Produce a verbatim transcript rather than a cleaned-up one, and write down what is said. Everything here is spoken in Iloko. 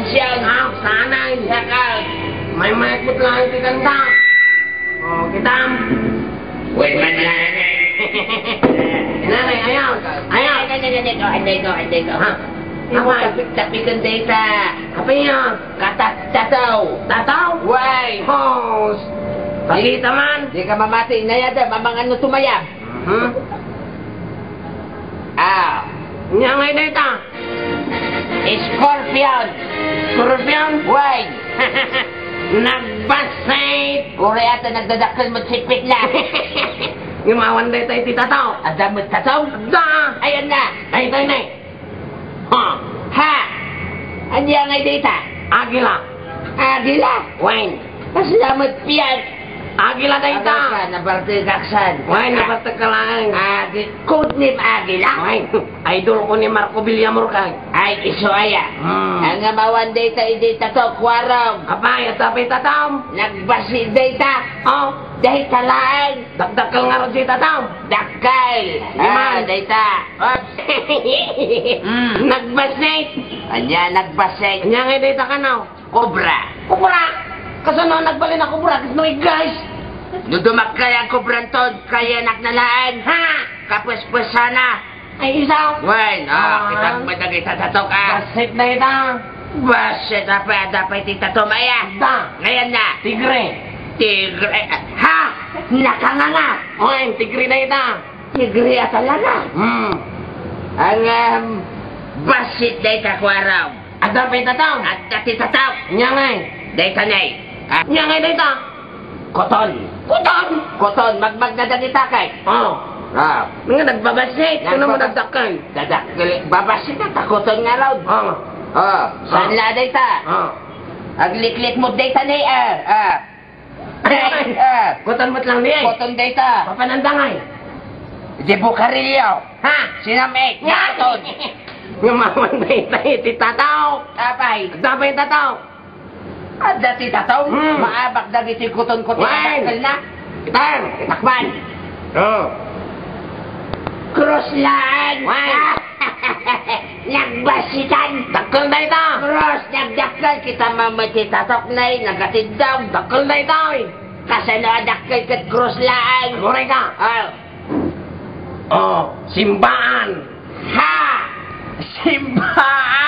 Siya. Ah, sanay. Sakal. May mayat mo lang ti kanta. Oh, kitam. Wait man lang. Nanay, ayaw. Ayaw. Ay, ay, ay, ay, ay, ay, ay, ay. Ha? Imo Apay? Tapik-tapikan dayta. Apay ya? Katat-tataw. Tataw? Why? Oh, pakita man. Di ka mamati, inayada, mamangano tumayab. Hmm? Ah. Nya ngay dayta? Scorpion. Scorpion? Why? Nagbasit. Uray ata nagdadakkel met sipit na. Imawan dayta iti tataw. Adda met tataw? Adda. Ayan na. Dayta ini. Ha? Ha? Ania ngay dayta? Agila. Agila? Wen. Kasla met pian. Agila dayta. Agaksan, nabartegaksan. Wen, nabartegka laeng. Agi-, code name Agila? Wen. Idol ko ni Marco Villamor kay. Ay, isu aya. Hmm. Ang amawan dayta, idi tato, kuarog. Apay, at apay tatam? Nagbasi dayta. Oh. Dayta laeng. Dakdakkel ngarud dayta tatam. Dakkel. Iman. Ah, dayta. Oops. Mm. Nagbasit. Ania, nagbasit. Ania nga dayta kano? Kobra. Kobra? Kasano nagbalin a kobra? Kasano igguys? No dumakkel a kobra ton, kayanak na laeng. Ha? Kapuspusan na. Ay, isa. Wen, ah, ah, kita mo dagita tatok, ah. Basit dayta. Basit, apay, adda pay ti tatom, aya. Da. Ngayon na. Tigre. Tigre, ha? Nakanganga. Wen, tigre dayta. Tigre a talaga. Hmm. Ang, um, basit dayta, kuarog. Adda pay tataw? Adda ti tataw. Nya ngay? Dayta, nay. Ah. Nya ngay dayta? Koton. Koton? Koton, magmagna dagita kay. Oh. Ah. Nga nagbabasit, kuno mo nagdakkel. Dadakkel, babasit na ta koton ngarud. Oh. Oh, saan la dayta? Oh. Agliklik mo dayta ni, ah, ah. Ay, ah. Koton met lang ni, eh. Koton dayta. Papanandangay. Di bukarilyo. Ha? Sinamik. Nga. Koton. Nga mawan dayta iti tataw. Apay. Adda pay tataw. Adda ti tataw. Hmm. Maabak dagiti koton-koton a dakkelna. Itan, itakman. Oh. Cross laeng. Wen. Nagbasitan. Dakkel dayta. Cross, nagdakkel, kita mamati tatok nay, nagatiddog. Dakkel dayta, oy. Kasano a dakkel ket cross laeng? Aguray ka. Ah. Oh, simbaan. Ha! Simbaan!